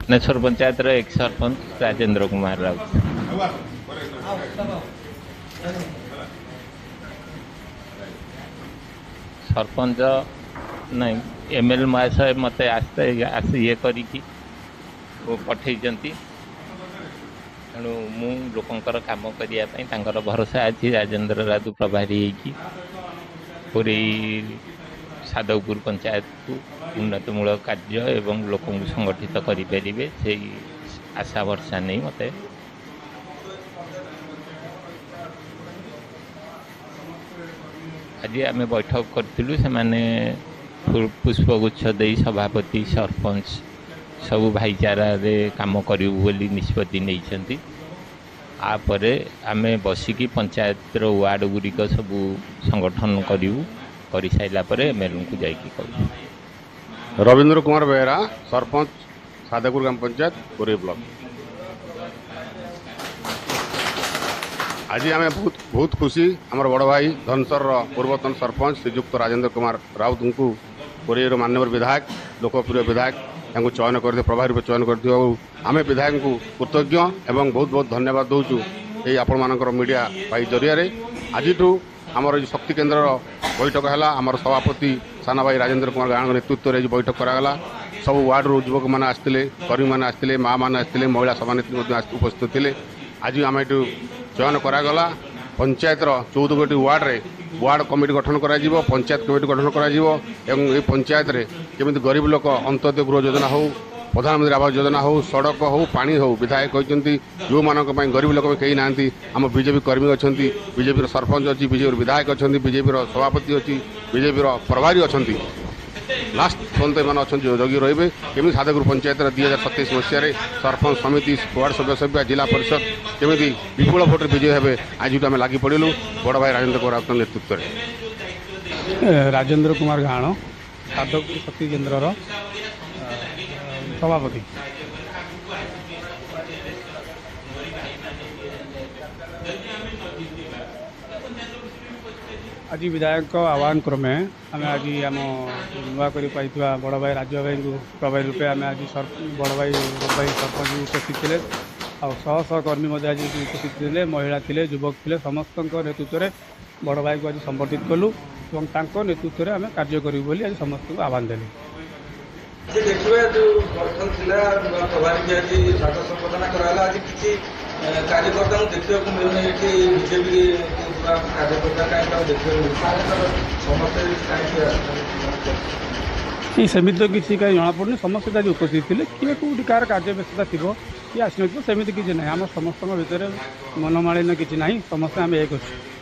ଧନେଶ୍ୱର ପଞ୍ଚାୟତର ଏକ୍ସ ସରପଞ୍ଚ ରାଜେନ୍ଦ୍ର କୁମାର ରାଉତ। ସରପଞ୍ଚ ନାଇଁ, M L ମହାଶୟ ମୋତେ ଆସ୍ତେ ଆସି ଇଏ କରିକି ପଠେଇଛନ୍ତି। ତେଣୁ ମୁଁ ଲୋକଙ୍କର କାମ କରିବା ପାଇଁ ତାଙ୍କର ଭରସା ଅଛି। ରାଜେନ୍ଦ୍ର ରାଉତ ପ୍ରଭାରୀ ହେଇକି ପୁରୀ ସାଦକପୁର ପଞ୍ଚାୟତକୁ ଉନ୍ନତିମୂଳକ କାର୍ଯ୍ୟ ଏବଂ ଲୋକଙ୍କୁ ସଂଗଠିତ କରିପାରିବେ, ସେଇ ଆଶା ଭରସା ନେଇ ମୋତେ ଆଜି ଆମେ ବୈଠକ କରିଥିଲୁ। ସେମାନେ ପୁଷ୍ପଗୁଚ୍ଛ ଦେଇ ସଭାପତି, ସରପଞ୍ଚ ସବୁ ଭାଇଚାରାରେ କାମ କରିବୁ ବୋଲି ନିଷ୍ପତ୍ତି ନେଇଛନ୍ତି। ତାପରେ ଆମେ ବସିକି ପଞ୍ଚାୟତର ୱାର୍ଡ଼ ଗୁଡ଼ିକ ସବୁ ସଂଗଠନ କରିବୁ। କରିସାରିଲା ପରେ ଏମ୍ଏଲ୍ଏଙ୍କୁ ଯାଇକି କହିବୁ। ରବୀନ୍ଦ୍ର କୁମାର ବେହେରା, ସରପଞ୍ଚ, ସାଦକପୁର ଗ୍ରାମ ପଞ୍ଚାୟତ, କୋରେଇ ବ୍ଲକ। ଆଜି ଆମେ ବହୁତ ବହୁତ ଖୁସି। ଆମର ବଡ଼ ଭାଇ ଧନସରର ପୂର୍ବତନ ସରପଞ୍ଚ ଶ୍ରୀଯୁକ୍ତ ରାଜେନ୍ଦ୍ର କୁମାର ରାଉତଙ୍କୁ କୋରେଇର ମାନ୍ୟବର ବିଧାୟକ, ଲୋକପ୍ରିୟ ବିଧାୟକ ତାଙ୍କୁ ଚୟନ କରିଥିଲେ, ପ୍ରଭାରୀ ରୂପେ ଚୟନ କରିଥିବାରୁ ଆମେ ବିଧାୟକଙ୍କୁ କୃତଜ୍ଞ ଏବଂ ବହୁତ ବହୁତ ଧନ୍ୟବାଦ ଦେଉଛୁ ଏଇ ଆପଣମାନଙ୍କର ମିଡ଼ିଆ ଭାଇ ଜରିଆରେ। ଆଜିଠୁ ଆମର ଏଇ ଶକ୍ତି କେନ୍ଦ୍ରର ବୈଠକ ହେଲା। ଆମର ସଭାପତି ସାନ ଭାଇ ରାଜେନ୍ଦ୍ର କୁମାର ଗାଣଙ୍କ ନେତୃତ୍ୱରେ ଆଜି ବୈଠକ କରାଗଲା। ସବୁ ୱାର୍ଡ଼ରୁ ଯୁବକମାନେ ଆସିଥିଲେ, କର୍ମୀମାନେ ଆସିଥିଲେ, ମାଆମାନେ ଆସିଥିଲେ, ମହିଳା ସଭାନେତ୍ରୀ ମଧ୍ୟ ଉପସ୍ଥିତ ଥିଲେ। ଆଜି ଆମେ ଏଠୁ ଚୟନ କରାଗଲା। ପଞ୍ଚାୟତର 14 ଗୋଟି ୱାର୍ଡ଼ରେ ୱାର୍ଡ଼ କମିଟି ଗଠନ କରାଯିବ, ପଞ୍ଚାୟତ କମିଟି ଗଠନ କରାଯିବ ଏବଂ ଏହି ପଞ୍ଚାୟତରେ କେମିତି ଗରିବ ଲୋକ ଅନ୍ତୋଦୟ ଗୃହ ଯୋଜନା ହେଉ, ପ୍ରଧାନମନ୍ତ୍ରୀ ଆବାସ ଯୋଜନା ହେଉ, ସଡ଼କ ହେଉ, ପାଣି ହେଉ, ବିଧାୟକ କହିଛନ୍ତି ଯେଉଁମାନଙ୍କ ପାଇଁ ଗରିବ ଲୋକ କେହି ନାହାନ୍ତି, ଆମ ବିଜେପି କର୍ମୀ ଅଛନ୍ତି, ବିଜେପିର ସରପଞ୍ଚ ଅଛି, ବିଜେପିର ବିଧାୟକ ଅଛନ୍ତି, ବିଜେପିର ସଭାପତି ଅଛି, ବିଜେପିର ପ୍ରଭାରୀ ଅଛନ୍ତି, ଲାଷ୍ଟ ପର୍ଯ୍ୟନ୍ତ ଏମାନେ ଅଛନ୍ତି, ଜଗି ରହିବେ। କେମିତି ସାଦକପୁର ପଞ୍ଚାୟତର 2027 ମସିହାରେ ସରପଞ୍ଚ, ସମିତି, ୱାର୍ଡ଼ ସଭ୍ୟ, ସଭ୍ୟା, ଜିଲ୍ଲା ପରିଷଦ କେମିତି ବିପୁଳ ଭୋଟରେ ବିଜୟ ହେବେ, ଆଜିଠୁ ଆମେ ଲାଗି ପଡ଼ିଲୁ ବଡ଼ ଭାଇ ରାଜେନ୍ଦ୍ର କୁମାର ରାଉତଙ୍କ ନେତୃତ୍ୱରେ। ରାଜେନ୍ଦ୍ର କୁମାର ଗାଣ, ସାଦକପୁର ଶକ୍ତି କେନ୍ଦ୍ରର ସଭାପତି। ଆଜି ବିଧାୟକଙ୍କ ଆହ୍ୱାନ କ୍ରମେ ଆମେ ଆଜି ଆମ ନୂଆ କରି ପାଇଥିବା ବଡ଼ ଭାଇ ରାଜୁଆ ଭାଇଙ୍କୁ ପ୍ରଭାରୀ ରୂପେ ଆମେ ଆଜି ବଡ଼ ଭାଇ ଭାଇ ସରପଞ୍ଚ ଉପସ୍ଥିତ ଥିଲେ, ଆଉ ଶହ ଶହ କର୍ମୀ ମଧ୍ୟ ଆଜି ଉପସ୍ଥିତ ଥିଲେ, ମହିଳା ଥିଲେ, ଯୁବକ ଥିଲେ। ସମସ୍ତଙ୍କ ନେତୃତ୍ୱରେ ବଡ଼ ଭାଇକୁ ଆଜି ସମ୍ବର୍ଦ୍ଧିତ କଲୁ ଏବଂ ତାଙ୍କ ନେତୃତ୍ୱରେ ଆମେ କାର୍ଯ୍ୟ କରିବୁ ବୋଲି ଆଜି ସମସ୍ତଙ୍କୁ ଆହ୍ୱାନ ଦେଲୁ। ଦେଖିବା ଯେଉଁ ବୈଠକ ଥିଲା, ନୂଆ ପ୍ରଭାରୀକି ଆଜି ସ୍ୱାଗତ ସମ୍ବର୍ଦ୍ଧନା କରାଗଲା। ଆଜି କିଛି କାର୍ଯ୍ୟକର୍ତ୍ତାଙ୍କୁ ଦେଖିବାକୁ ମିଳୁନି ଏଠି। ବିଜେପି କାର୍ଯ୍ୟକର୍ତ୍ତା କାହିଁକି ତାଙ୍କୁ ଦେଖିବାକୁ ମିଳୁନି? ସମସ୍ତେ କାହିଁକି ଆସୁଛନ୍ତି? ସେମିତି ତ କିଛି କାହିଁ ଜଣାପଡ଼ୁନି। ସମସ୍ତେ ଆଜି ଉପସ୍ଥିତ ଥିଲେ। କିଏ କେଉଁଠି କାହାର କାର୍ଯ୍ୟ ବ୍ୟସ୍ତତା ଥିବ, କିଏ ଆସିନଥିବ, ସେମିତି କିଛି ନାହିଁ। ଆମ ସମସ୍ତଙ୍କ ଭିତରେ ମନମାଳିନ୍ୟ କିଛି ନାହିଁ। ସମସ୍ତେ ଆମେ ଏକ ଅଛୁ।